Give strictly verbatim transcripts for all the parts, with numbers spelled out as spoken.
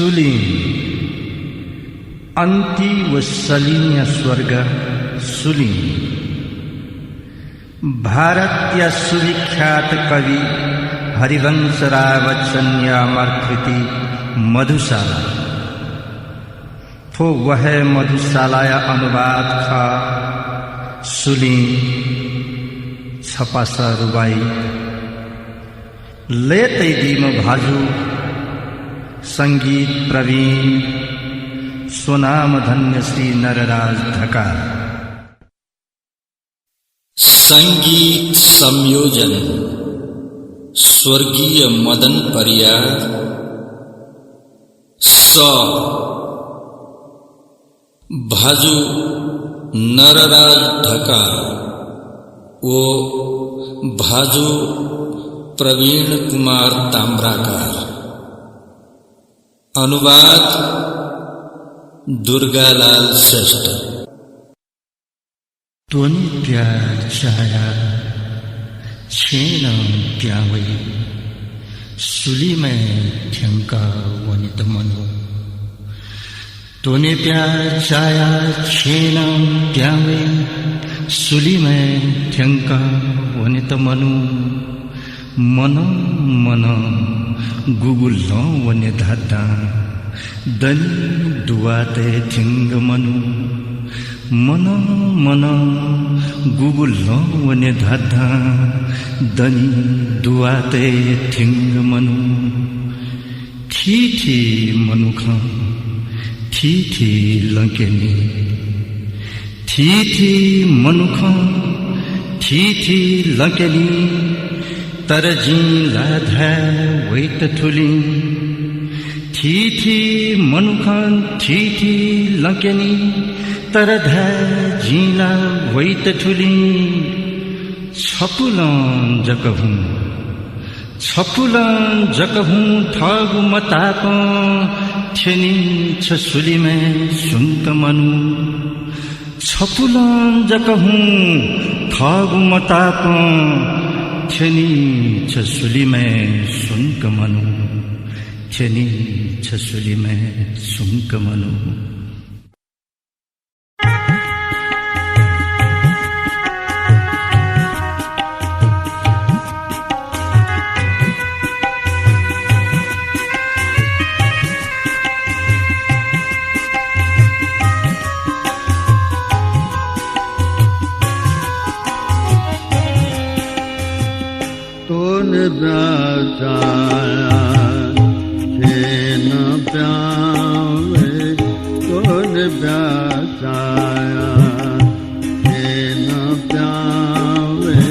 सुलिं, अन्ति व सलिंया स्वर्ग सुलिं। भारतया सुविख्यात कवि हरिवंश राय बच्चनया अमर कृति मधुशाला। थ्व व हे मधुशालाया अनुवाद खः सुलिं छपास रुबाई। लय् तयादीम्ह भाजु संगीत प्रवीण स्वनामधन्य श्री नरराज ढकाल। संगीत संयोजन स्वर्गीय मदन परियार। स भाजु नरराज ढकाल व भाजु प्रवीण कुमार ताम्राकार। अनुवाद दुर्गालाल श्रेष्ठ। त्वने प्याः चायाः छेँनं पिहां वइ, सुलिमय् थ्यंक वनेत मनू। त्वने प्याः चायाः छेँनं पिहां वइ, सुलिमय् थ्यंक वनेत मनू। मनं मनं गुगु लँ वने धाधां दनि दुवातय् धिंग मनू। मनं मनं गुगु लँ वने धाधां दनि दुवातय् धिंग मनू। थीथी मनुखं थीथी लँ क्यनी। थीथी मनुखं थीथी लँ क्यनी, तर जिं ला धाये वइत थुलिं। थीथी मनुखं थीथी लँ क्यनी, तर धाये जिं ला वइत थुलिं। छपुलं जक हुँ, छपुलं जक हुँ थःगु मतापं थ्यनी छ सुलिमय् सुंक मनू। छपुलं जक हुँ थःगु मतापं थ्यनी छ सुलिमय् सुंक मनू। थ्यनी छ सुलिमय् सुंक मनू। त्वने प्याः चायाः छेँनं पिहां वइ, त्वने प्याः चायाः छेँनं पिहां वइ,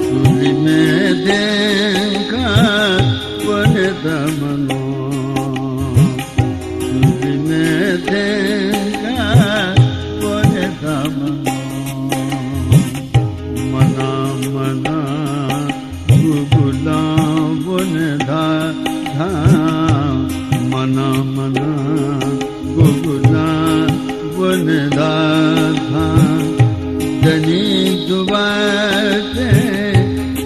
सुलिमय् थ्यंक वनेत मनू। सुलिमय् थ्यंक वनेत मनू। मनं मनं गुगु लँ वने धाधां, मनं मनं गुगु लँ वने धाधां, दनि दुवातय्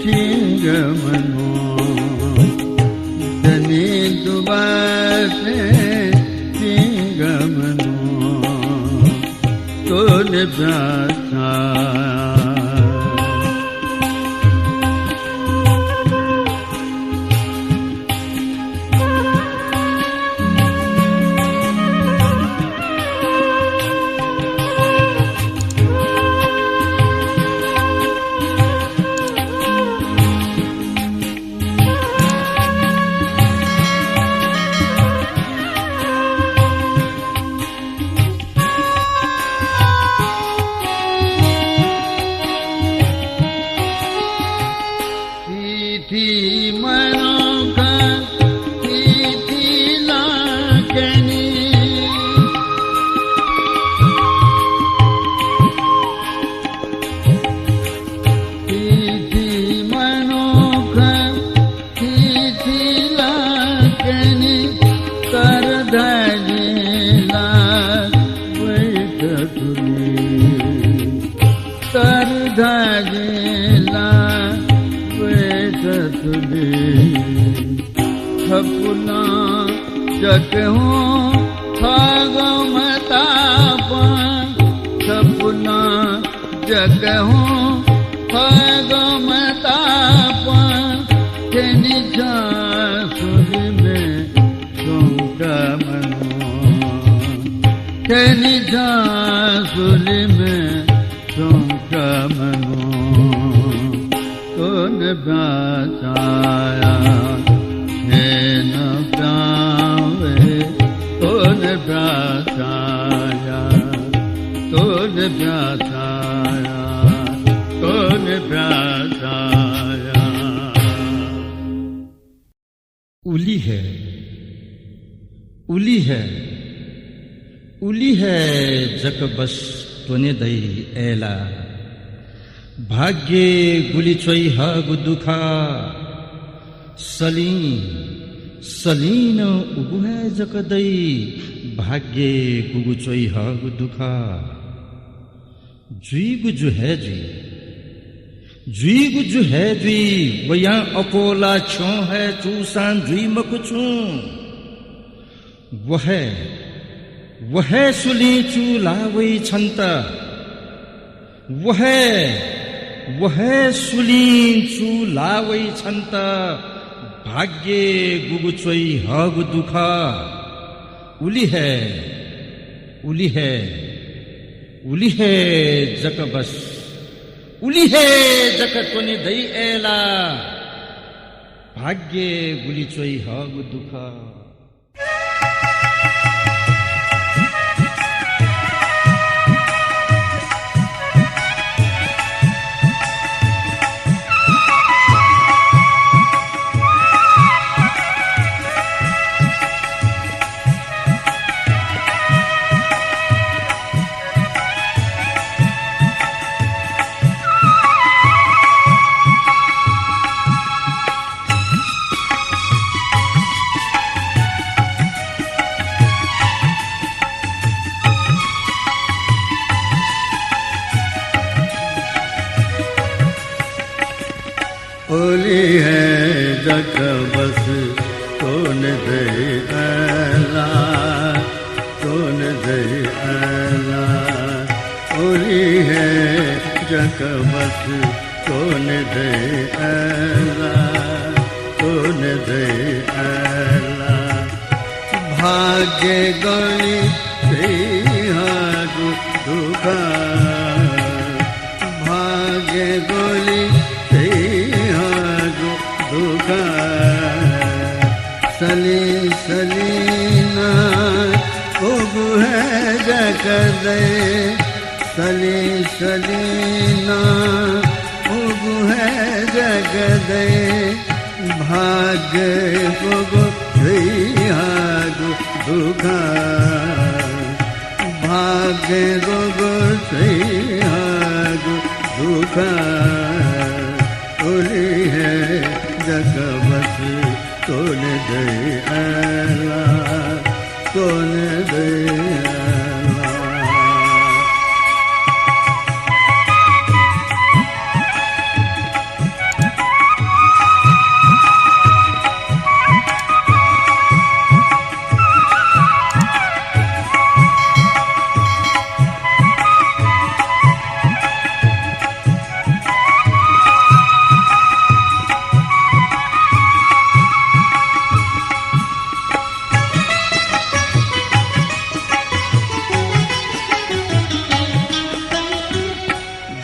धिंग मनू। दनि दुवातय् धिंग मनू। त्वने प्याः चायाः। जक हूँ थःगु मतापं सपना, जक हूँ थःगु मतापं थ्यनी झंसुलिमय् संक्रमण। थ्यनी झंसुलिमय् संक्रमण। तोने ब्याचाया, थेन ब्यावे, तोने ब्याचाया, तोने ब्याचाया, तोने ब्याचाया। उलि हे, उलि हे, उलि हे जक बस त्वने दइ अय्‌ला। भाग्यय् गुलि च्वइहःगु दु खः। सलिं, सलिं नं उगु हे जक दइ, भाग्यय् गुगु च्वइहःगु दु खः। जुइगु जु हे जुइ। जुइगु जु हे जुइ, वयां अप्वः ला छ्यं हे चूसां जुइ मखु छुं। व हे, व हे सुलिं चूला वइ छन्त। व हे, व हे सुलिं चूला वइ छन्त। भाग्यय् गुगु च्वइहःगु दु खः। उलि हे, उलि हे, उलि हे जक बस, उलि हे जक त्वने दइ अय्‌ला। भाग्यय् गुलि च्वइहःगु दु खः। उलि हे जक बस त्वने दइ अय्‌ला, त्वने दइ अय्‌ला। उलि हे जक बस त्वने दइ अय्‌ला, त्वने दइ अय्‌ला। भाग्यय् गुलि च्वइहःगु दु खः। भाग्यय् गुलि च्वइहःगु दु खः। सलिं सलिं नं उगु हे जक दइ। सलिं सलिं नं उगु हे जक दइ। भाग्यय् गुगु च्वइहःगु दु खः। भाग्यय् गुगु च्वइहःगु दु खः। उलि हे जक बस त्वने दइ अय्‌ला, त्वने दइ अय्‌ला।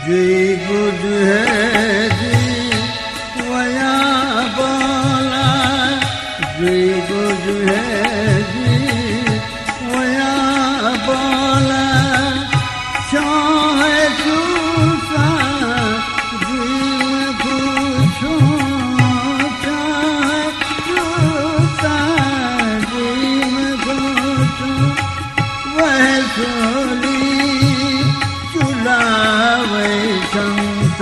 जुइगु जु हे जुइ वयाबलय्, जुइगु जु हे जुइ वयाबलय्, छ्यं हे चूसां जुइ मखु छुं, छ्यं हे चूसां जुइ मखु छुं। व हे सुलिं चूला वइ छन्त,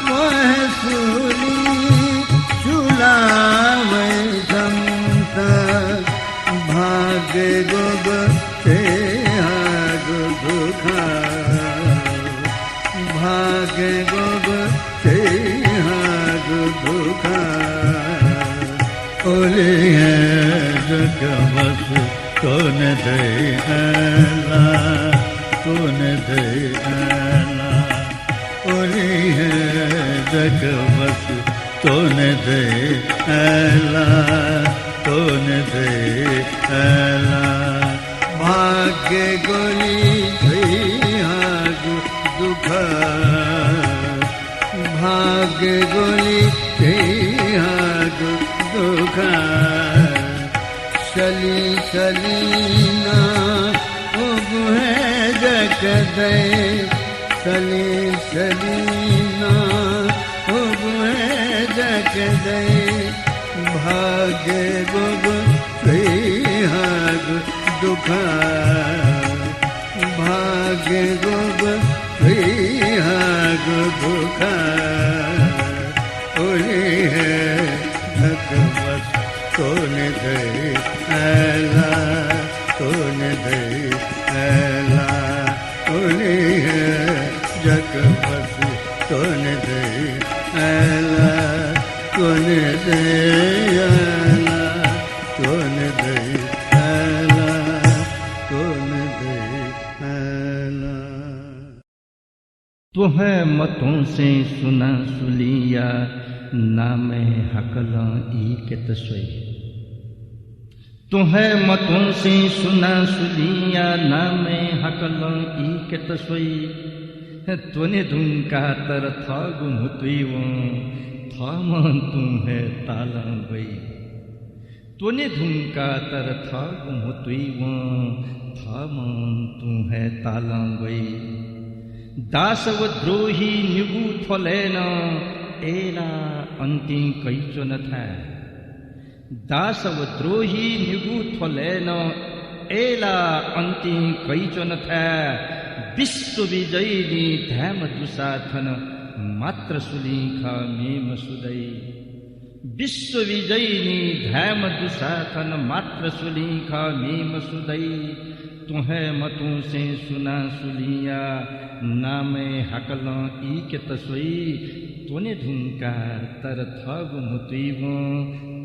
व हे सुलिं चूला वइ छन्त। भाग्यय् गुगु च्वइहःगु दु खः, भाग्यय् गुगु च्वइहःगु दु खः। उलि हे जक बस त्वने दइ अय्‌ला, त्वने दइ अय्‌ला। उलि हे जक बस त्वने दइ अय्‌ला, त्वने दइ अय्‌ला। भाग्य ग्वलि छ्वयागु दुःख, भाग्य ग्वलि छ्वयागु दुःख। सलि सलि नं उगु हे जक दइ, सलि सलि नं उगु हे जक दइ। भाग्य गुगु छ्वयागु दुःख, भाग्य गुगु छ्वयागु दुःख। उलि हे जक बस त्वने दइ अय्‌ला, त्वने दइ अय्‌ला। उलि हे जक बस त्वने दइ अय्‌ला, त्वने दइ अय्‌ला, त्वने दइ अय्‌ला, त्वने दइ अय्‌ला। त्वहय् मत्वंसें सुनां सुलिंया नामय् हाकलं ईकेत स्वइ। त्वहय् मत्वंसें सुनां सुलिंया नामय् हाकलं ईकेत स्वइ। त्वने धुंकाः तर थःगु म्हुतुइ वं, थःम्हं तुं हे तालं ग्वइ। त्वने धुंकाः तर थःगु म्हुतुइ वं, थःम्हं तुं हे तालं ग्वइ। दास व द्रोही निगू थ्वलय् नं अय्‌ला अन्तिं कइच्वन थाय्। दास व द्रोही निगू थ्वलय् नं अय्‌ला अन्तिं कइच्वन थाय्। विश्वविजयिनी धायेम्ह दुसा थन मात्र सुलिं खः, मेम्ह सु दइ। विश्वविजयिनी धायेम्ह दुसा थन मात्र सुलिं खः, मेम्ह सु दइ। त्वहय् मत्वंसें सुनां सुलिंया नामय् हाकलं ईकेत स्वइ। त्वने धुंकाः तर थःगु म्हुतुइ वं,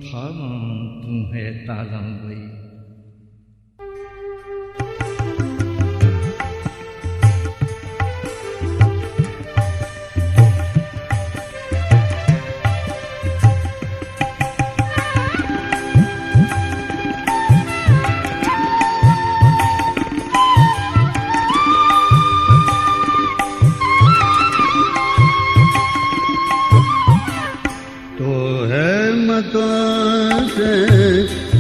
थःम्हं तुं हे तालं ग्वइ। त्वहय् मत्वंसें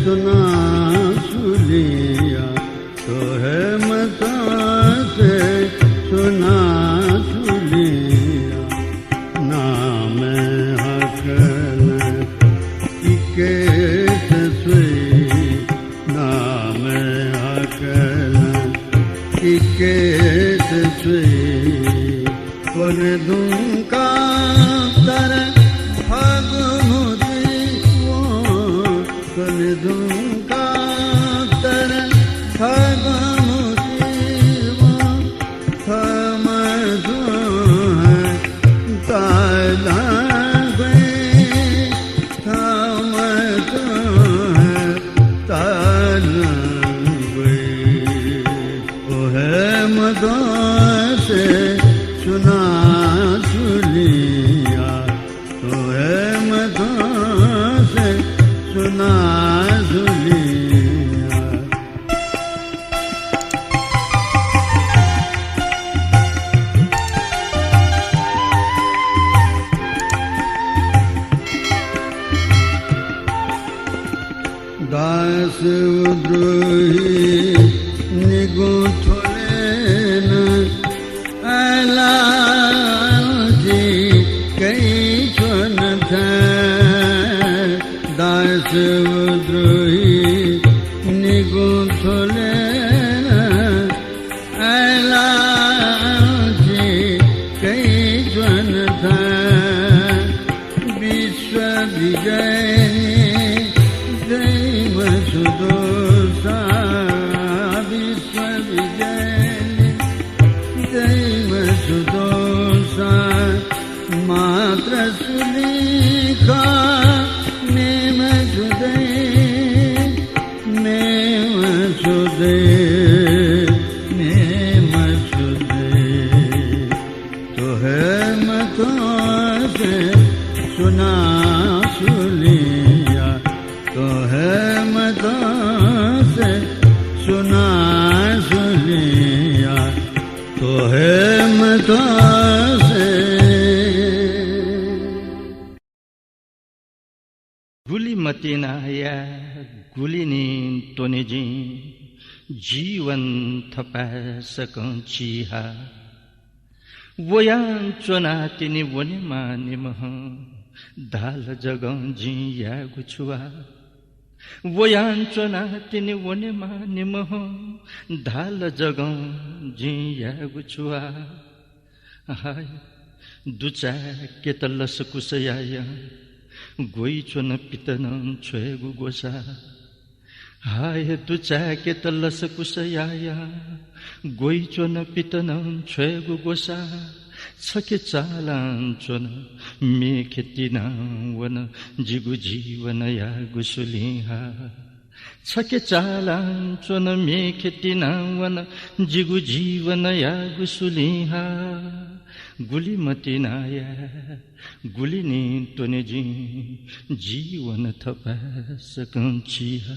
सुनां सुलिंया, त्वहय् मत्वंसें सुनां सुलिंया नामय् हाकलं ईकेत स्वइ, नामय् हाकलं ईकेत स्वइ। त्वने धुंकाः तर थःगु म्हुतुइ वं, त्वने धुंकाः तर थःगु म्हुतुइ वं, थःम्हं तुं हे तालं ग्वइ, थःम्हं तुं हे तालं ग्वइ। त्वहय् मत्वंसें सुनां सुलिंया, त्वहय् मत्वंसें सुनां सुलिंया। दास व द्रोही निगू थ्वलय् नं अय्‌ला अन्तिं कइच्वन थाय्। दास व द्रोही निगू थ्वलय् नं अय्‌ला अन्तिं कइच्वन थाय्। विश्वविजयिनी धाइम्ह सु दुसा, विश्वविजयिनी मछुदे, ने मछुदे, तो है मतों से सुना सुलिया, तो है मतों से सुना सुलिया, तो है मतों से। गुलि मतिनाया, गुलि निं त्वने जिं, जीवन थपाय्‌सकं चिहा। वयां च्वना तिनि वनेमा निम्हं, धाल जगं जिं यायेगु छु आ। वयां च्वना तिनि वनेमा निम्हं, धाल जगं जिं यायेगु छु आ। हाय, दुचाय्‌केत लसकुस यायां, ग्वइच्वन पित नं छ्वयेगु ग्वसाः। हाय, दुचाय्‌केत लसकुस यायां, ग्वइच्वन पित नं छ्वयेगु ग्वसाः। छखे चालां च्वन, मेखे तिनां वन, जिगु जीवनया गुसुलिं हा। छखे चालां च्वन, मेखे तिनां वन, जिगु जीवनया गुसुलिं हा। गुलि मतिनाया, गुलि निं त्वने जिं, जीवन थपाय्‌सकं चिहा।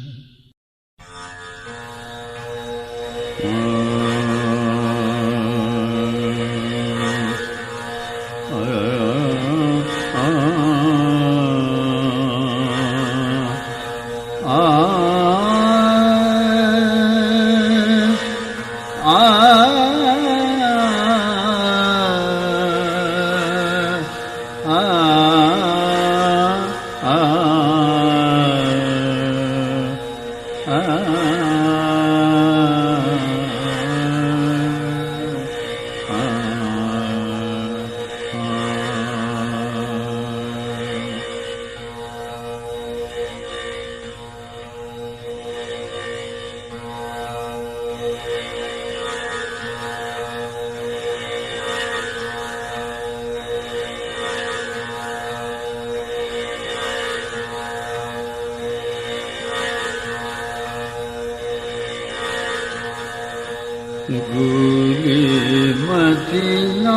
गुलि मतिनाया,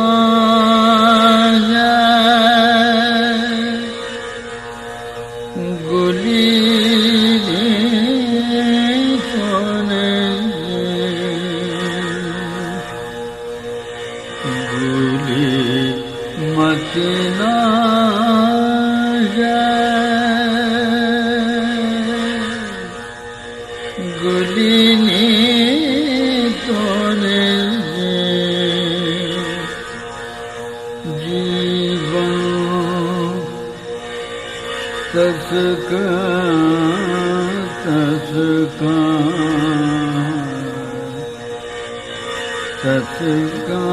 गुलि निं त्वने जिं, गुलि मतिनाया, गुलि निं त्वने जिं, जीवन तसकं, तसकं, तसकं,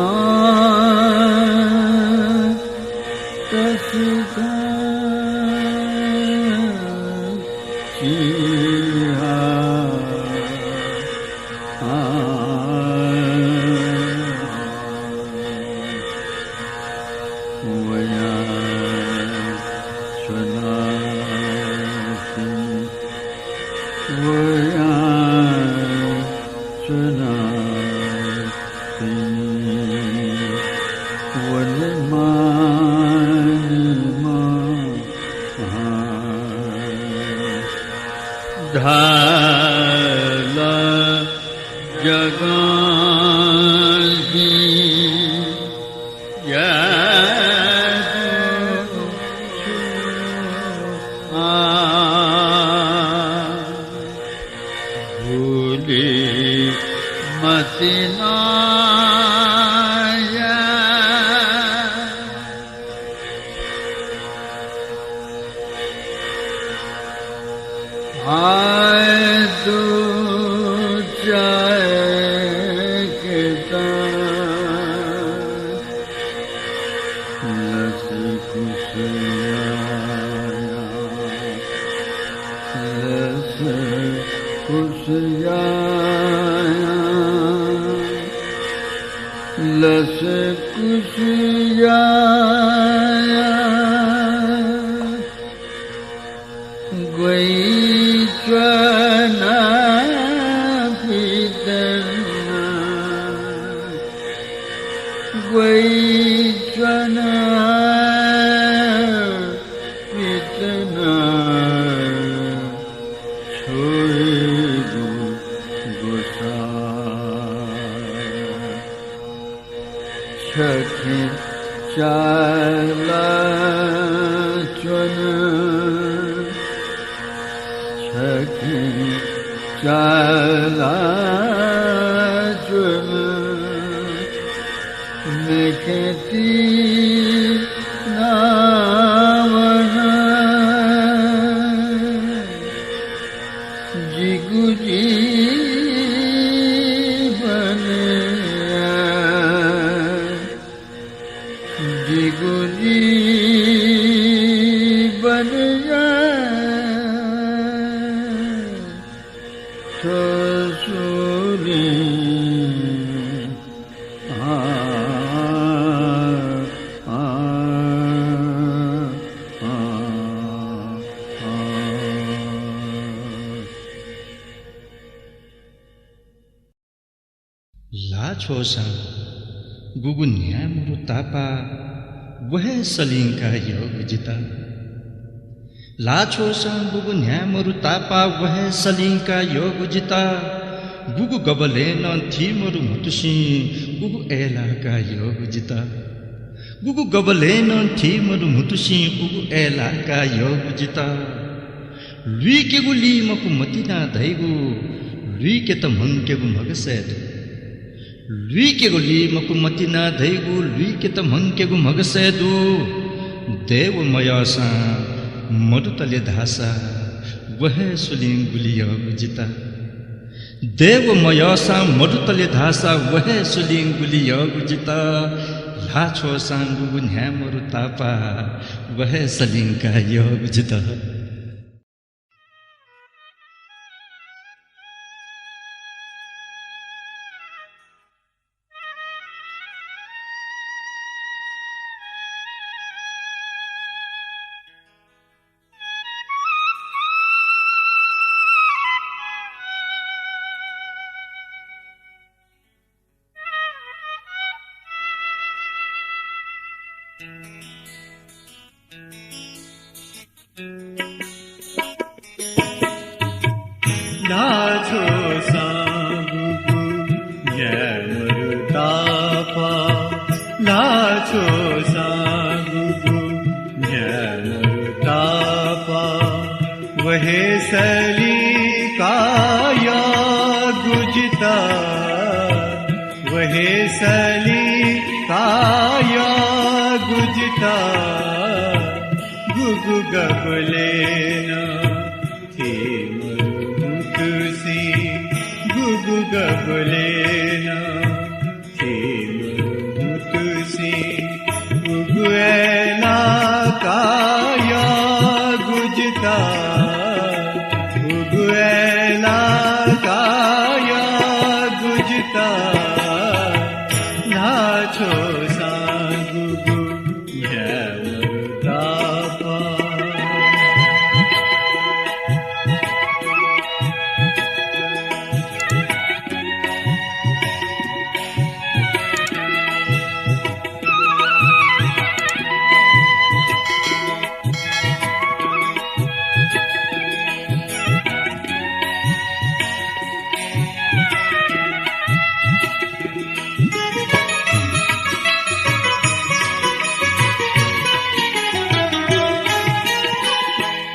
तसकं चिहा। वयां च्वना तिनि, वयां च्वना तिनि वनेमा निम्हं। धाल जगं जिं यायेगु छु आ। गुलि मतिनाया, हाय दुचाय्‌केत लसकुस यायां, लसकुस यायां, लसकुस यायां, ग्वइच्वना वइच्वन पित नं छ्वयेगु ग्वसाः। छखे चाला च्वन, छखे चाला च्वन, मेखे तिनावन। जिगु जीवनया, जिगु जीवनया थ्व सुलिं। आ, आ, आ, आ। ल्हाः छ्वःसां गुगु न्ह्याये मरु तापाः व हे सलिं का यःगु जितः। ल्हाः छ्वःसां गुगु न्ह्याये मरु तापाः व हे सलिं का यःगु जितः। गुगु गबलय् नं थी मरु म्हुतुसिं गुगु अय्‌लाः का यःगु जितः। गुगु गबलय् नं थी मरु म्हुतुसिं गुगु अय्‌लाः का यःगु जितः। लुइकेगु ली मखु मतिना धइगु, लुइकेत म्हंकेगु म्हगसय् दु। लुइकेगु ली मखु मतिना धइगु, लुइकेत म्हंकेगु म्हगसय् दु। दय् व मयःसां मदुतले धाःसा व हे सुलिं गुलि यःगु जितः। दय् व मयःसां मदुतले धाःसा व हे सुलिं गुलि यःगु जितः। ल्हाः छ्वःसां गुगु न्ह्याये मरु तापाः व हे सलिं का यःगु जितः। ल्हाः छ्वःसां गुगु न्ह्याये मरु तापाः, ल्हाः छ्वःसां गुगु न्ह्याये मरु तापाः। व हे सलिं का यःगु जितः, व हे सलिं का यःगु जितः। गुगु गबलय् नं थी मरु म्हुतुसिं, गुगु गबलय् नं थी मरु म्हुतुसिं, गुगु अय्‌लाः का यःगु जितः, गुगु अय्‌लाः का यःगु जितः। ल्हाः छ्वःसां गुगु न्ह्याये मरु तापाः।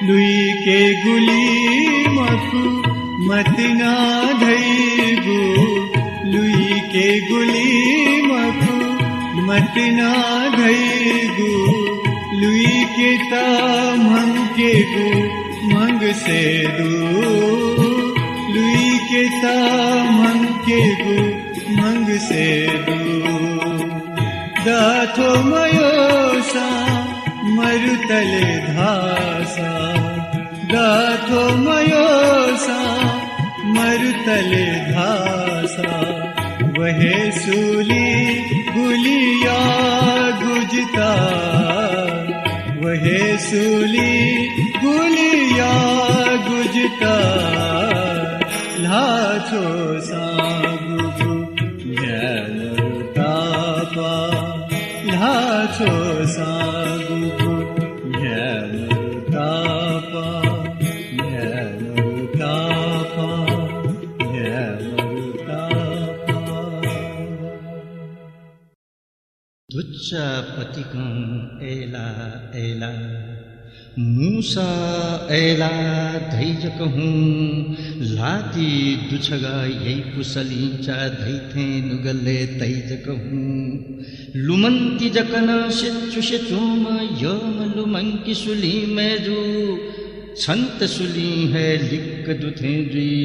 लुइकेगु ली मखु मतिना धइगु, लुइकेगु ली मखु मतिना धइगु, लुइकेत म्हंकेगु म्हगसय् दु, लुइकेत म्हंकेगु म्हगसय् दु। दथ्व मयःसां मरुतले धाःसा, दथ्व मयःसां मरुतले धाःसा, व हे सुलिं गुलि यःगु जितः, व हे सुलिं गुलि यःगु जितः। ल्हाः छ्वःसां गुगु न्ह्याये मरु तापाः। छ्वसां गुगु न्ह्याम्ह तापाः, न्ह्याम्ह तापाः, न्ह्याम्ह तापाः। धुच्चा पतिकं अय्ला अय्ला, मूसा अय्ला धइ जक हुँ। ल्हातिइ दु छगा यइपुसलिंचा धइथें नुगलय् तइ जक हुँ। लुमन्ति जक नं सेचुसे च्वंम्ह यःम्ह लुमंकि सुलिं मय्जु। छन्त सुलिं हे लिक्क दुथें जुइ,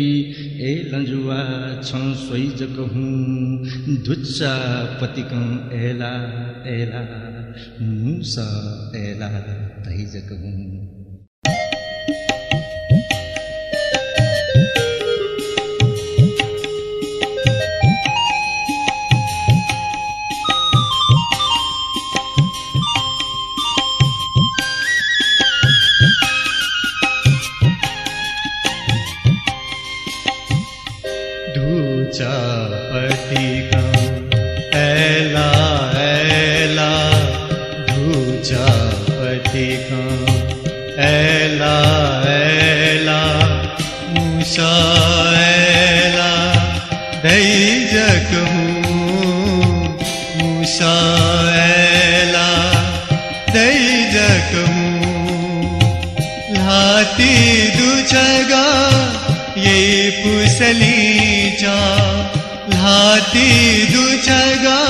अय् लँजुवा, छं स्वइ जक हुँ। धुच्चा पतिकं अय्ला अय्ला, मूसा अय्ला धइ जक हुँ। धुच्चा पतिकं अय्ला अय्ला, धुच्चा पतिकं अय्ला अय्ला, मूसा अय्ला धइ जक हुँ, मूसा अय्ला धइ जक हुँ। ल्हातिइ दु छगा यइपुसलिंचा, ल्हातिइ दु छगा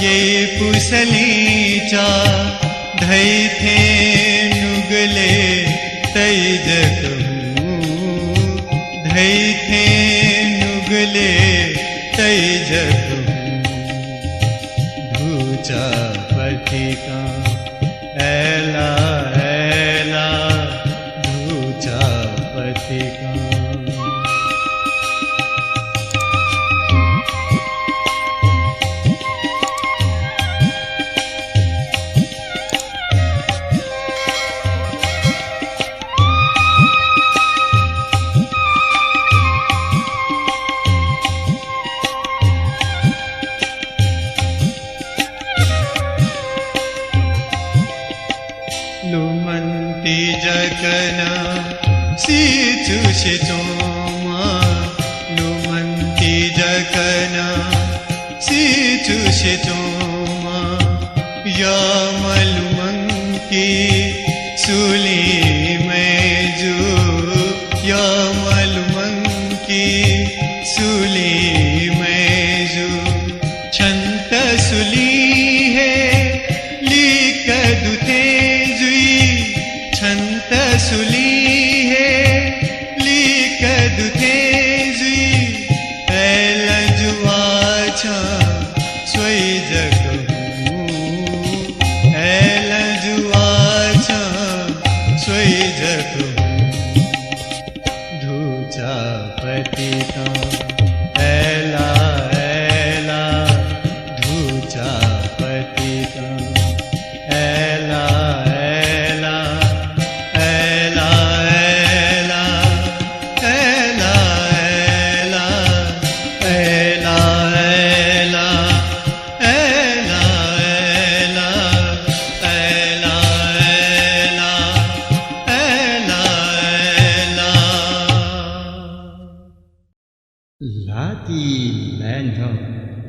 यइपुसलिंचा, धइथें नुगलय् तइ जक हुँ, धइथें नुगलय् तइ जक हुँ। धुच्चा पतिकं अय्ला अय्ला, धुच्चा पतिकं। लुमन्ति जक नं सेचुसे च्वंम्ह, लुमन्ति जक नं सेचुसे च्वंम्ह, यःम्ह लुमंकि सुलिं मय्जु, यःम्ह लुमंकि सुलिं मय्जु। छन्त सुलिं हे लिक्क दुथें जुइ, छन्त सुलिं हे लिक्क दुथें जुइ। अय् लँजुवा छं स्वइ जक हुँ, अय् लँजुवा छं स्वइ जक हुँ। धुच्चा पतिकं अय्ला अय्ला, धुच्चा पतिकं अय्ला अय्ला, अय्ला अय्ला, अय्ला अय्ला, अय्ला अय्ला, अय्ला अय्ला, अय्ला अय्ला, अय्ला अय्ला। ल्हातिइ लाय् न्ह्यः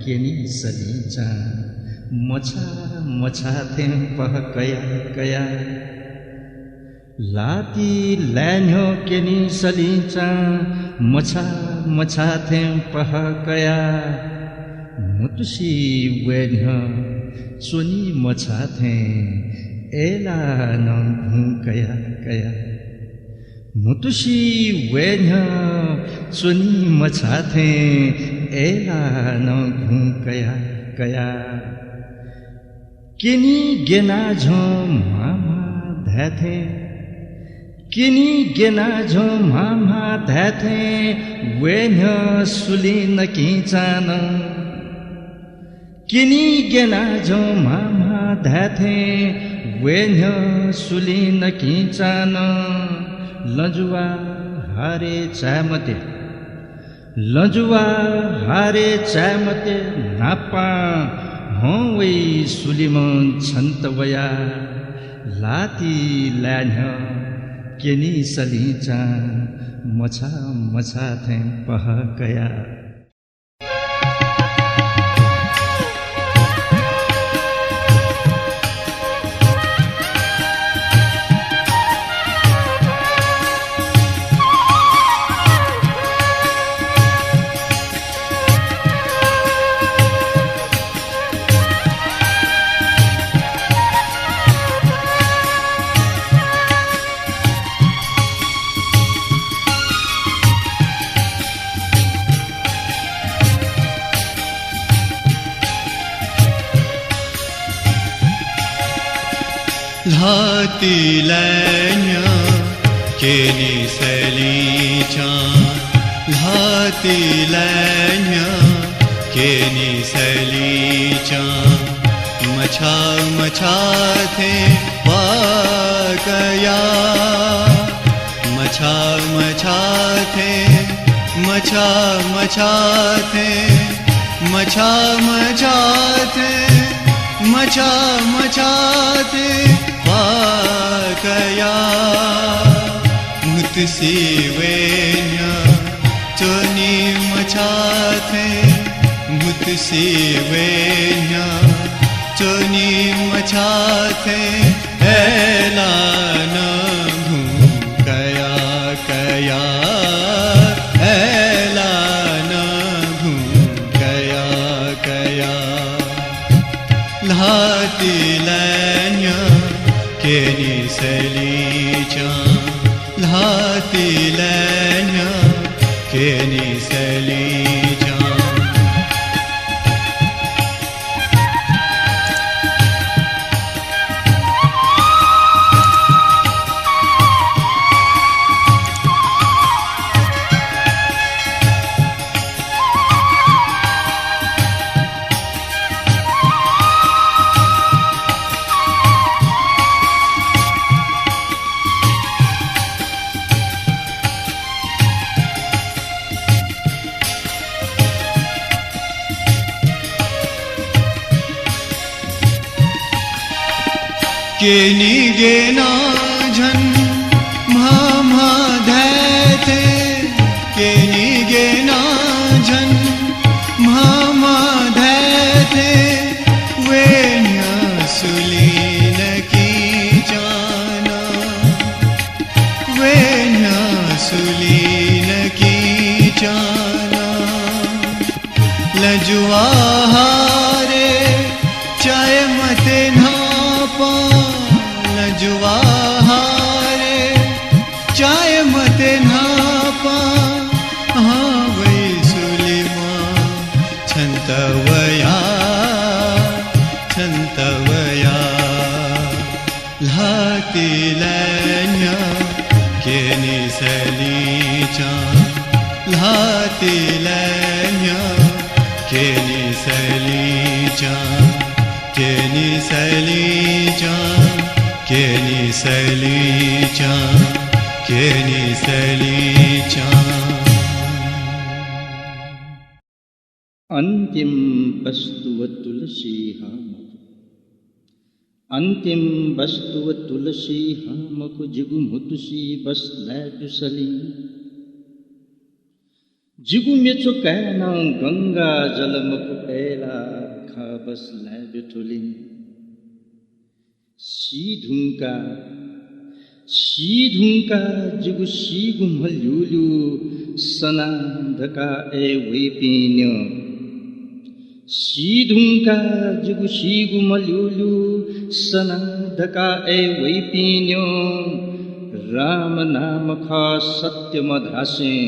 क्यनी सलिंचां मछाः मछाः थें पहः कया कया। ल्हातिइ लाय् न्ह्यः क्यनी सलिंचां मछाः मछाः थें पहः कया। म्हुतुसि वये न्ह्यः च्वनी मछाः थें अय्ला नं घुँ कया कया। म्हुतुसि वये न्ह्यः च्वनी मछाः थें अय्ला नं घुँ कया कया। क्यनी ग्यनाझ्यं म्हां म्हां धाये थें, क्यनी ग्यनाझ्यं म्हां म्हां धाये थें वये न्ह्यः सुलिं नकिंचां नं। क्यनी ग्यनाझ्यं म्हां म्हां धाये थें वये न्ह्यः सुलिं नकिंचां नं। लँजुवा हारे चाये मते, लँजुवा हारे चाये मते, न्हापां हँ वइ सुलिमं छन्त वया, ल्हातिलाय् न्ह्यः क्यनी सलिंचां मछाः मछाः थें पहः कया। ल्हातिलाय् न्ह्यः क्यनी सलिंचां, ल्हातिलाय् न्ह्यः क्यनी सलिंचां, मछाः मछाः थें पहः कया। मछाः मछाः थें, मछाः मछाः थें, मछाः मछाः थें, मछाः मछाः थें पहः कया। म्हुतुसि वये न्ह्यः च्वनी मछाः थें, म्हुतुसि वये न्ह्यः च्वनी मछाः थें, अय्‌लाः नं भुं कया कया, अय्‌लाः नं भुं कया कया। ल्हातिलाय् न्ह्यः क्यनी सलिंचां, ल्हातिलाय् न्ह्यः क्यनी सलिंचां। क्यनी ग्यनाः झन म्ह म्ह धाये थें, क्यनी ग्यनाः झन म्ह म्ह धाये थें, वये न्ह्यः सुलिं नकिंचां नं, वये न्ह्यः सुलिं नकिंचां नं। लँजुवा हा रे, चाये मते न्हापां, लँजुवा हा रे, चाये मते न्हापां, हँ वइ सुलिमं छन्त वया, छन्त वया। ल्हातिलाय् न्ह्यः क्यनी सलिंचां, ल्हातिलाय् न्ह्यः क्यनी सलिंचां, क्यनी सलिंचां, क्यनी सलिंचां, क्यनी सलिंचां। अन्तिम वस्तु व तुलसी हँ मखु। अन्तिम वस्तु व तुलसी हँ मखु, जिगु म्हुतुसि बस लाये ब्यु सलिं। जिगु मेचु काय्‌नं गंगा जल मखु, अय्‌लाः खः बस लाये ब्यु थुलिं। सी धुंकाः, सी धुंकाः जिगु सीगु म्ह ल्यूल्यू सना धकाः अय् वइपिं न्यँ। सी धुंकाः जिगु सीगु म्ह ल्यूल्यू सना धकाः अय् वइपिं न्यँ। राम नाम खः सत्य मधासें,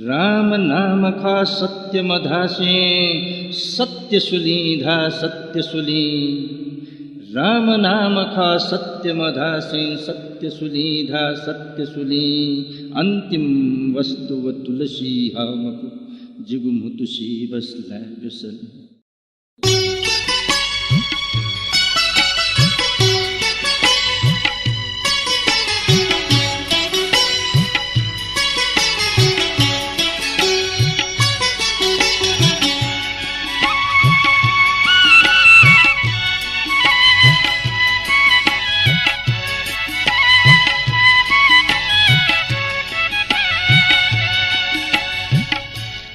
राम नाम खः सत्य मधासें, सत्य सुलिं धा, सत्य सुलिं। राम नाम खः सत्य मधासें, सत्य सुलिं धा, सत्य सुलिं। अन्तिम वस्तु व तुलसी हः मखु, जिगु म्हुतुसि बस लाये ब्यु सलिं।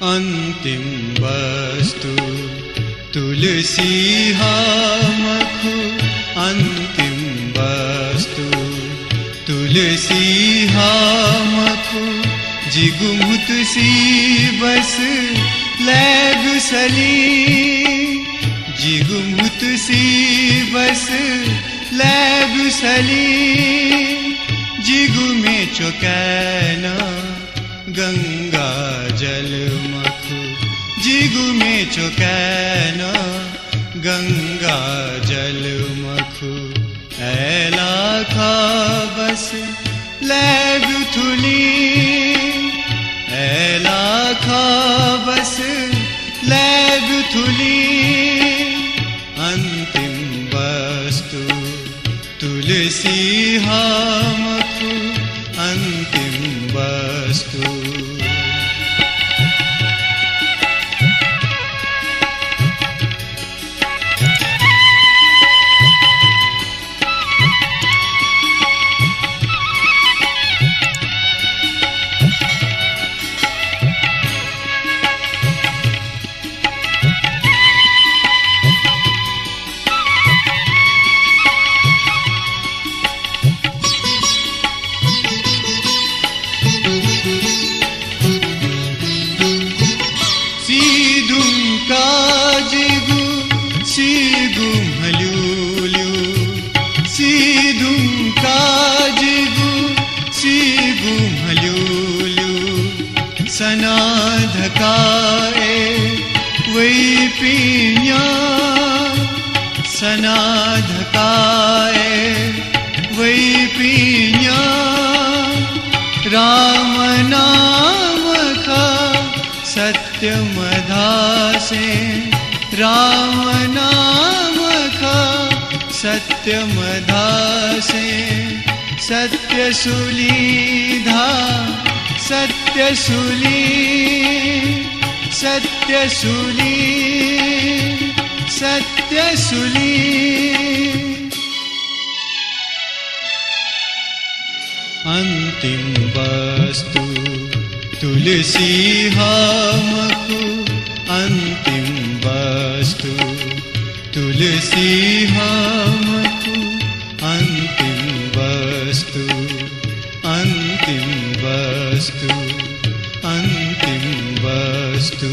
अन्तिम वस्तु तुलसी हा मखु, अन्तिम वस्तु तुलसी हा मखु, जिगु म्हुतुसी बस लाय् ब्यूसलि, जिगु म्हुतुसी बस लाय् ब्यूसलि, जिगु म्ये च्वकाय् नं गंगा जल मखु, जिगु म्ये च्वकाय् नं गंगा जल मखु। अय्‌लाः खः बस लाय् ब्यूथुलि, अय्‌लाः खः बस लाय् ब्यूथुलि। अन्तिम वस्तु तुलसी हा मखु, अन्तिम वस्तु। सीधुंकाः जिगु, सीगु म्हल्यूल्यू, सीधुंकाः जिगु, सीगु म्हल्यूल्यू। सना धकाः ए वइपिं न्या, सना धकाः ए वइपिं न्या। राम नाम खः सत्य मधासें, राम नाम खः सत्य मधासें। सत्य सुलि धा, सत्य सुलि, सत्य सुलि, सत्य सुलि। अन्तिम वस्तु तुलसी हा मखु, अन्तिम वस्तु तुलसी हा मखु, अन्तिम वस्तु, अन्तिम वस्तु, अन्तिम वस्तु।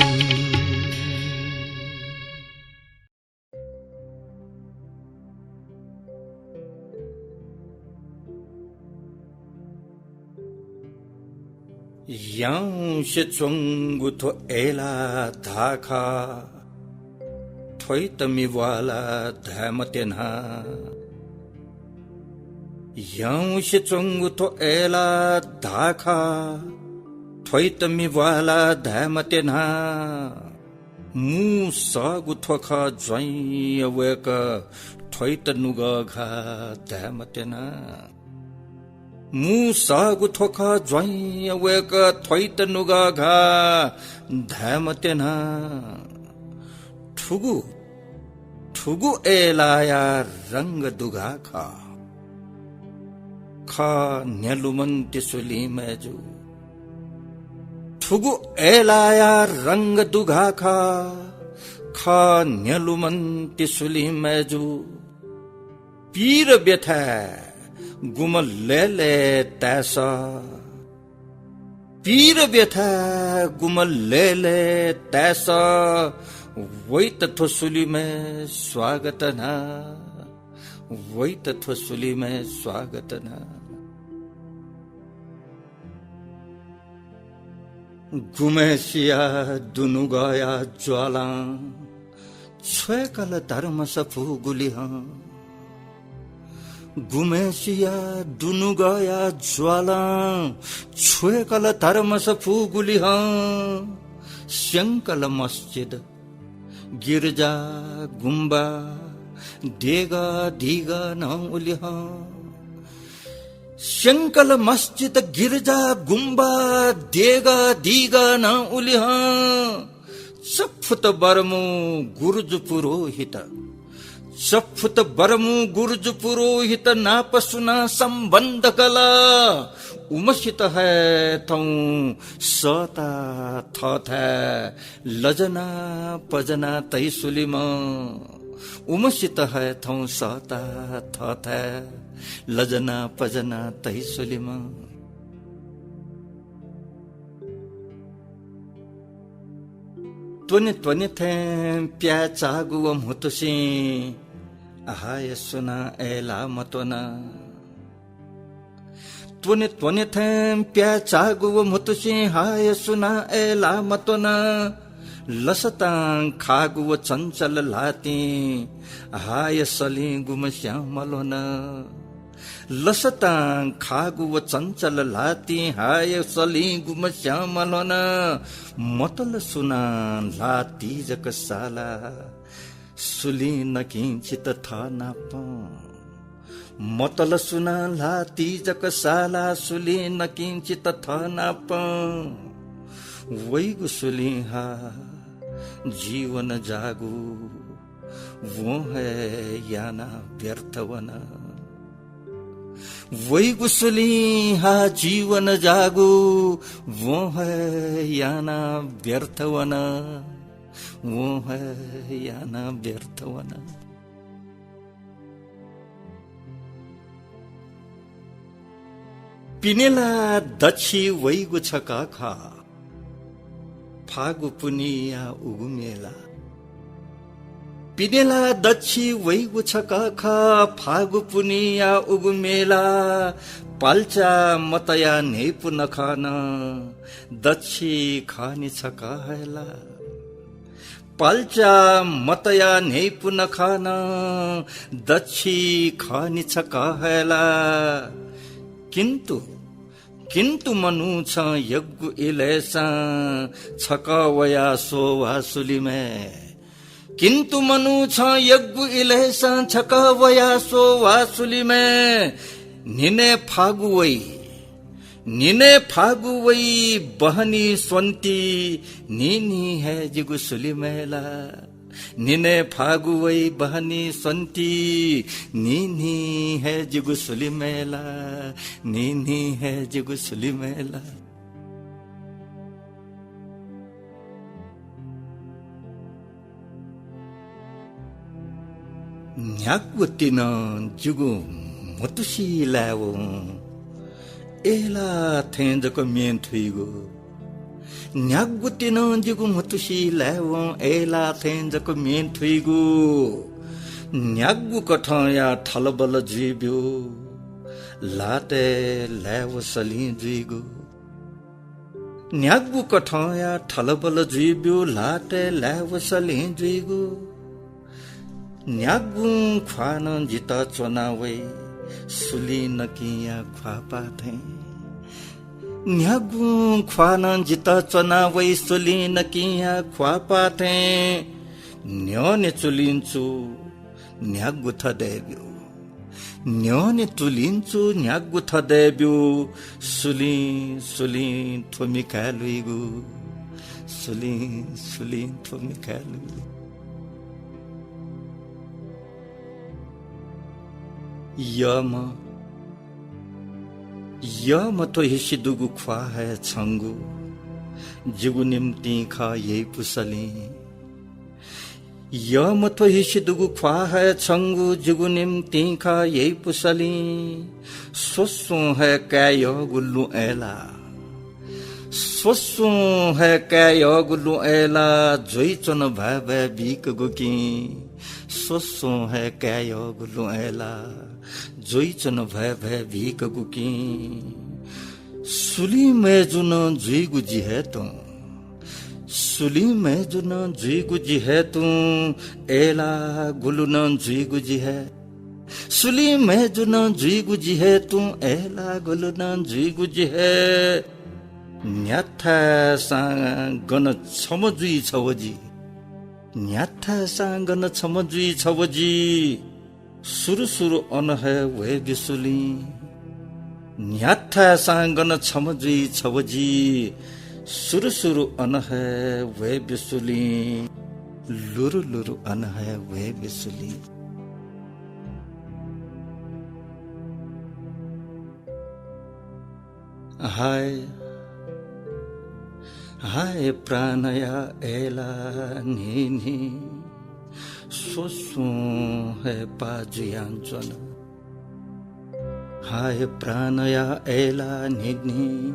याउँसे च्वंगु थ्व अय्‌लाः धाखा, थ्वइत मि ब्वाला धाये मते नं। याउँसे च्वंगु थ्व अय्‌लाः धाखा, थ्वइत मि ब्वाला धाये मते नं। मू सःगु थ्व खः ज्वाइँया वय्‌कः, थ्वइत नुगः घाः धाये मते नं। मू सःगु थ्व खः ज्वाइँया वय्‌कः, थ्वइत नुगः घाः धाये मते नं। थुगु, थुगु अय्‌लाःया रंग दुघाः खः। खः न्ह्यलुमन्ति सुलिं मय्‌जु। थुगु अय्‌लाःया रंग दुघाः खः। खः न्ह्यलुमन्ति सुलिं मय्‌जु। पीर ब्यथाय् गुम्ह लय्‌लय् ताय्‌सः। पीर ब्यथाय् गुम्ह लय्‌लय् ताय्‌सः। वइत थ्व सुलिमय् स्वागत नं। वइत थ्व सुलिमय् स्वागत नं। गुम्हय्‌सिया दुनुगःया ज्वालां छ्वय्‌कल धर्मस फुगुलिहं। गुम्हय्‌सिया दुनुगःया ज्वालां छ्वय्‌कल धर्मस फुगुलिहं। स्यंकल मस्जिद, गिर्जा, गुम्बा, देगः, दिगः नं उलिहं। स्यंकल मस्जिद, गिर्जा, गुम्बा, देगः, दिगः नं उलिहं। चफुत बरमू गुरुजु पुरोहित, चफुत बरमू गुरुजु पुरोहित नाप सुनां सम्बन्ध कल, उमसित हये थौं सःता थःथाय् लजना पजना तइसुलिमं। उमसित हये थौं सःता थःथाय् लजना पजना तइसुलिमं। त्वने त्वने थें प्याय् चाःगु व म्हुतुसिं हाय सुनां अय्‌लाः मत्वना। त्वने त्वने थें प्याय् चाःगु व म्हुतुसिं हाय सुनां अय्‌लाः मत्वना। लसतां खाःगु व चञ्चल ल्हातिं हाय सलिं गुम्हस्यां मल्वना। लसतां खाःगु व चञ्चल ल्हातिं हाय सलिं गुम्हस्यां मल्वना। मतल सुनां ल्हातिइ जक साला सुलिं नकिं चित थः नाप। मतल सुनां ल्हातिइ जक साला सुलिं नकिं चित थः नाप। वइगु सुलिं हा जीवन जाःगु वं हे याना व्यर्थ वन। वइगु सुलिं हा जीवन जाःगु वं हे याना व्यर्थ वन। वं हे याना व्यर्थ वन। पिनेला दच्छि वइगु छकः खः, फागु पुन्हिया उगु मेला। पिनेला दच्छि वइगु छकः खः, फागु पुन्हिया उगु मेला। पाल्चा मतया न्ह्यइपु नखः नं दच्छि खः नि छकः हे ला। पाल्चा मतया न्ह्यइपु नखः नं दच्छि खः नि छकः हे ला। किन्तु, किन्तु मनू छं यग्गु इलय्‌सां छकः वया स्वः वा सुलिमय्। किन्तु मनू छं यग्गु इलय्‌सां छकः वया स्वः वा सुलिमय्। न्हिनय् फागु वइ, न्हिनय् फागु वइ बहनी स्वन्ति, न्हिन्हि हे जिगु सुलिमय् ला। न्हिनय् फागु वइ बहनी स्वन्ति, न्हिन्हि हे जिगु सुलिमय् ला, न्हिन्हि हे जिगु सुलिमय् ला। न्ह्यागु तिनं जिगु म्हुतुसि लाय्‌वं अय्‌लाः थें जक म्ये थुइगु। न्ह्यागु तिनं जिगु म्हुतुसि लाय्‌वं अय्‌लाः थें जक म्ये थुइगु। न्ह्यागु कथंया थलबल जुइब्यु ल्हातय् लाय् व सलिं जुइगु। न्ह्यागु कथंया थलबल जुइब्यु ल्हातय् लाय् व सलिं जुइगु। न्ह्यागुं ख्वालं जितः च्वना वइ सुलिं नकिंया ख्वाःपाः थें। न्ह्यागुं ख्वालं जितः च्वना वइ सुलिं नकिंया ख्वाःपाः थें। न्ह्यःने चुलिंचु न्ह्यागु थदय् ब्यु। न्ह्यःने चुलिंचु न्ह्यागु थदय् ब्यु। सुलिं, सुलिं थ्व मिखाय् लुइगु। सुलिं, सुलिं थ्व मिखाय् लुइगु। यःम्ह, यःम्ह थ्व हिसि दुगु ख्वाः हे छंगु, जिगु निंतिं खः यइपु सलिं। यःम्ह थ्व हिसि दुगु ख्वाः हे छंगु, जिगु निंतिं खः यइपु सलिं। स्वस्वं हे काये यःगु लुँ अय्‌लाः। स्वस्वं हे काये यःगु लुँ अय्‌लाः, ज्वइच्वन भ्वाय् भ्वाय् बीकगु किं। स्वस्वं हे काये यःगु लुँ अय्‌लाः, ज्वइच्वन भ्वाय् भ्वाय् बीकगु किं। सुलिं मय्‌जु नं जुइगु जि हे तुं। सुलिं मय्‌जु नं जुइगु जि हे तुं, अय्‌लाः गुलु नं जुइगु जि हे। सुलिं मय्‌जु नं जुइगु जि हे तुं, अय्‌लाः गुलु नं जुइगु जि हे। न्ह्याथाय्‌सां गन छम्ह जुइ छव जि। न्ह्याथाय्‌सां गन छम्ह जुइ छव जि। सुरु सुरु अन हे वये ब्यु सुलिं। न्ह्याथाय्‌सां गन छम्ह जुइ छव जि। सुरु सुरु अन हे वये ब्यु सुलिं। लुरु लुरु अन हे वये ब्यु सुलिं। हाय, हाय प्राणया अय्‌ला न्हिन्हि, स्वसुं हे पाः जुयाच्वन। हाय प्राणया अय्‌ला न्हिन्हि,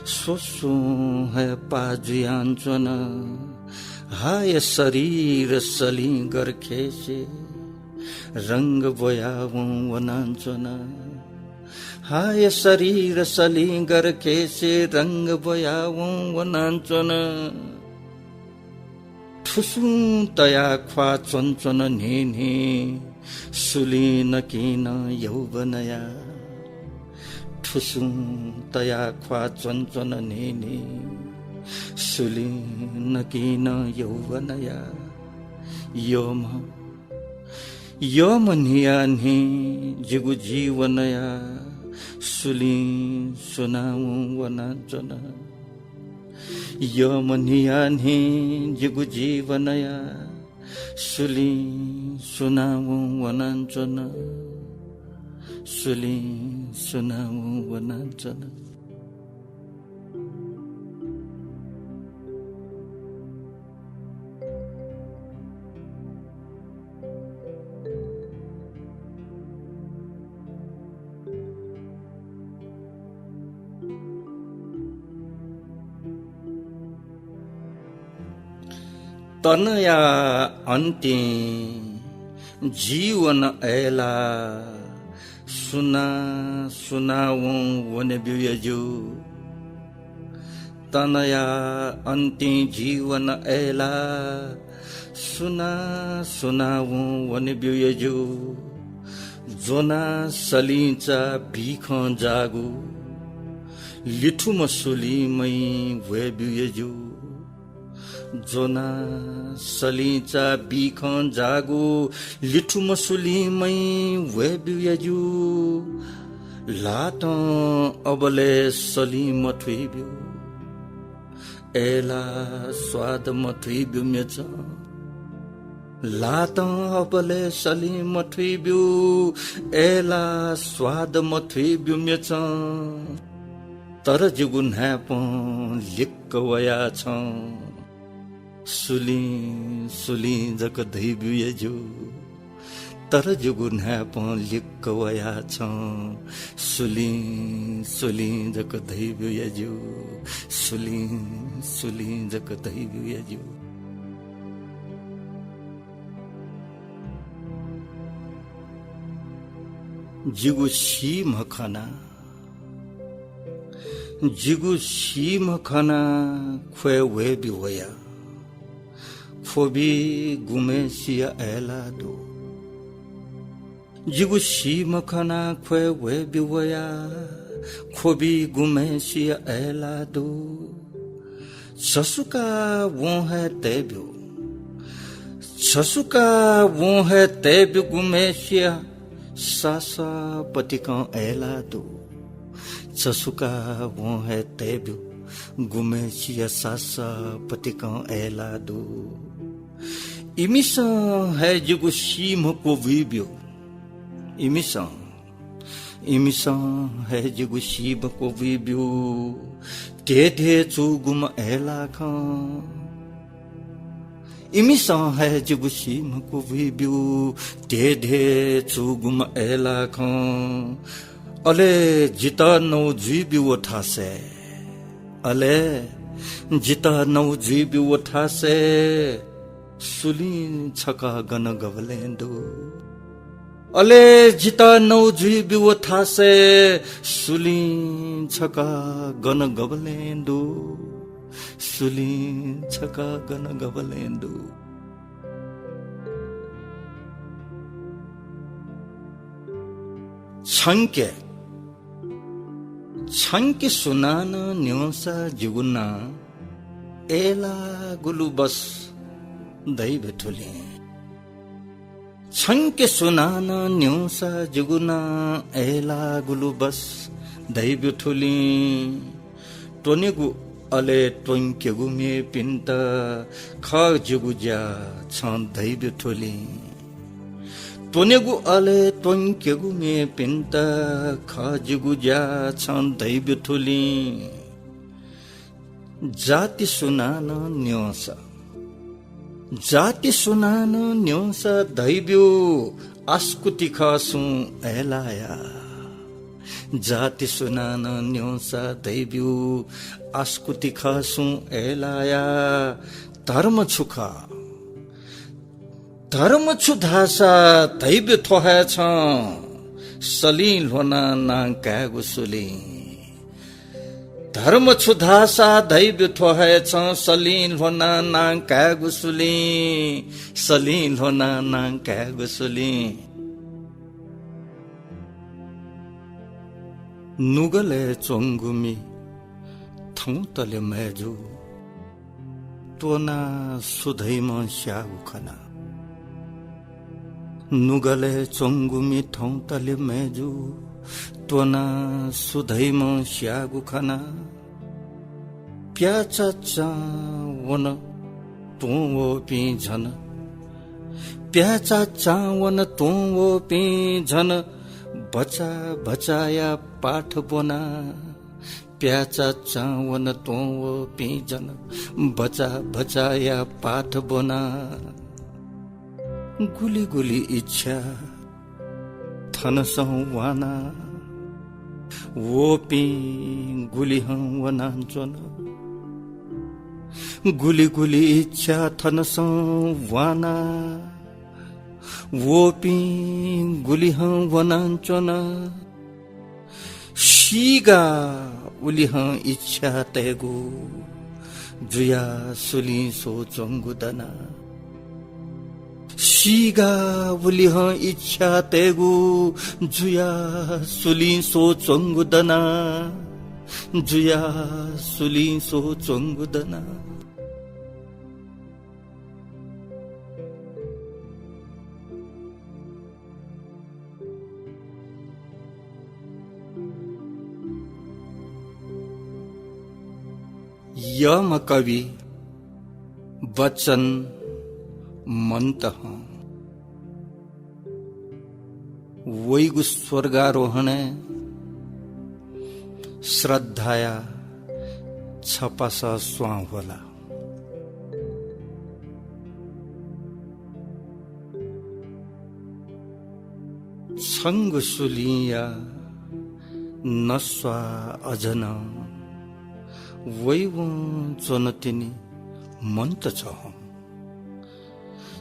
स्वसुं हे पाः जुयाच्वन। हाय शरीर सलिं गरखेसे, रंग ब्वयावं वनाच्वन। हाय शरीर सलिं गरखेसे, रंग ब्वयावं वनाच्वन। थुसुं तया ख्वाः च्वनच्वन न्हिन्हि, सुलिं नकिं नं यौवनया। थुसुं तया ख्वाः च्वनच्वन न्हिन्हि, सुलिं नकिं नं यौवनया। यःम्ह, यःम्ह न्हियान्हि जिगु जीवनया, सुलिं सुनावं वनाच्वन। यःम्ह न्हियान्हि जिगु जीवनया, सुलिं सुनावं वनाच्वन। सुलिं सुनावं वनाच्वन। तनया अन्तिं जीवन अय्‌ला, सुना सुनावं वने ब्यूया ज्यू। तनया अन्तिं जीवन अय्‌ला, सुना सुनावं वने ब्यूया ज्यू। ज्वना सलिंचा बिखं जाःगु, लिथुम्ह सुलिंमैं ह्वये ब्यूया ज्यू। ज्वना सलिंचा बिखं जाःगु, लिथुम्ह सुलिंमैं ह्वये ब्यूया ज्यू। ल्हातं अबलय् सलिं मथुइ ब्यू। अय्‌ला स्वाद मथुइ ब्यू मेचं। ल्हातं अबलय् सलिं मथुइ ब्यू। अय्‌ला स्वाद मथुइ ब्यू मेचं। तर जिगु न्हाय्‌पं लिक्क वयाः छं सुलिं, सुलिं जक धइ ब्यूया ज्यू। तर जिगु न्हाय्‌पं लिक्क वयाः छं सुलिं, सुलिं जक धइ ब्यूया ज्यू। सुलिं, सुलिं जक धइ ब्यूया ज्यू। जिगु सीम्ह खना, जिगु सीम्ह खना ख्वये ह्वये ब्यू वया। ख्वबि गुम्हय्‌सिया अय्‌ला दु। जिगु सीम्ह खना ख्वये ह्वये ब्यू वया। ख्वबि गुम्हय्‌सिया अय्‌ला दु। छसुका वं हे तये ब्यू। छसुका वं हे तये ब्यू गुम्हय्‌सिया सासः पतिकं अय्‌ला दु। छसुका वं हे तये ब्यू गुम्हय्‌सिया सासः पतिकं अय्‌ला दु। इमिसं हे जिगु सीम्ह क्वबुइ ब्यू। इमिसं, इमिसं हे जिगु सीम्ह क्वबुइ ब्यू। धेधे चूगुम्ह अय्‌ला खं। इमिसं हे जिगु सीम्ह क्वबुइ ब्यू। धेधे चूगुम्ह अय्‌ला खं। अले जितः नौ जुइ ब्यू व थासय्। अले जितः नौ जुइ ब्यू व थासय्। सुलिं छकः गन गबलें दु। अले जितः नौ जुइ ब्यू व थासय्। सुलिं छकः गन गबलें दु। सुलिं छकः गन गबलें दु। छंके, छंके सुनानं न्यंसा जिगु नां अय्‌लाःगु लु बस धइ ब्यु थुलिं। छंके सुनानं न्यंसा जिगु नां अय्‌लाःगु लु बस धइ ब्यु थुलिं। त्वनेगु अले त्वंकेगु मेपिन्त खः जिगु ज्या छं धइ ब्यु थुलिं। त्वनेगु अले त्वंकेगु मेपिन्त खः जिगु ज्या छं धइब्यु थुलिं। जाति सुनानं न्यंसा, जाति सुनानं न्यंसा धइब्यु आस्कुति खः सुं अय्लाया। जाति सुनानं न्यंसा धइब्यु आस्कुति खः सुं अय्लाया। धर्म छु खः? धर्म छु धाःसा धइब्यु थ्व हे छं सलिं ल्ह्वनां नां कायेगु सुलिं। धर्म छु धाःसा धइब्यु थ्व हे छं सलिं ल्ह्वनां नां कायेगु सुलिं, सलिं ल्ह्वनां नां कायेगु सुलिं। नुगलय् च्वंगु मि थौंतले मय्जु त्वनाः सु धइम्ह स्याःगु खना। नुगलय् च्वंगु मि थौंतले मय्जु त्वनाः सु धइम्ह स्याःगु खना। प्याचाचां वन त्वं वःपिं झन, प्याचाचां वन त्वं वःपिं झन भचा भचाया पाठ ब्वना। प्याचाचां वन त्वं वःपिं झन भचा भचाया पाठ ब्वना। गुलि गुलि इच्छा थनसं वाना वःपिं गुलिहं वनाच्वन। गुलि गुलि इच्छा थनसं वाना वःपिं गुलिहं वनाच्वन। सीगा उलिहं इच्छा तयेगु जुया सुलिं स्वच्वंगु दना। सीगा उलिहं इच्छा तयेगु जुया सुलिं स्वच्वंगु दना। जुया सुलिं स्वच्वंगु दना। यःम्ह कवि बच्चन मन्तहं वइगु स्वर्गारोहणय् श्रद्धाया छपासा स्वां ह्वला। छंगु सुलिंया नस्वाः अझ नं वइवं च्वन तिनि मन्त छहं।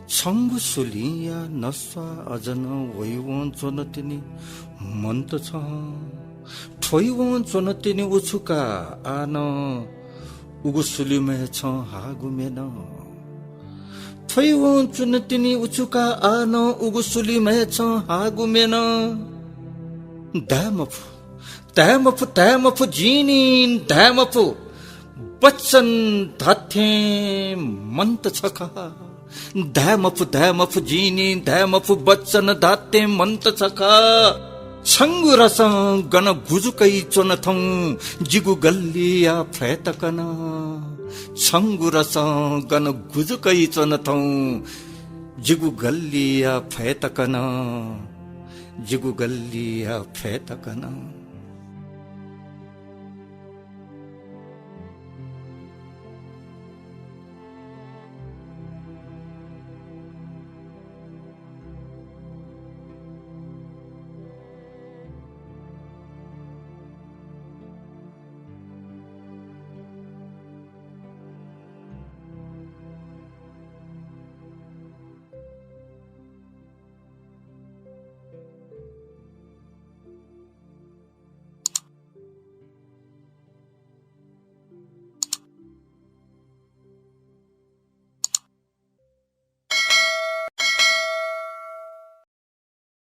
छंगु सुलिंया नस्वाः अझ नं वइवं च्वन तिनि मन्त छहं। थ्वइवं च्वन तिनि उछुका आः नं उगु सुलिमय् छं हाःगु म्येन। थ्वइवं च्वन तिनि उछुका आः नं उगु सुलिमय् छं हाःगु म्येन। धाये मफु, धाये मफु, धाये मफु, जिं नि धाये मफु। बच्चन धात्थें मन्त छ खः। धाये मफु, धाये मफु, जिं नि धाये मफु, बच्चन धात्थें मन्त छ खः। छंगु रसं गन गुजुकै च्वन थौं जिगु गल्लिया फय् तक नं। छंगु रसं गन गुजुकै च्वन थौं जिगु गल्लिया फय् तक नं। जिगु गल्लिया फय् तक नं।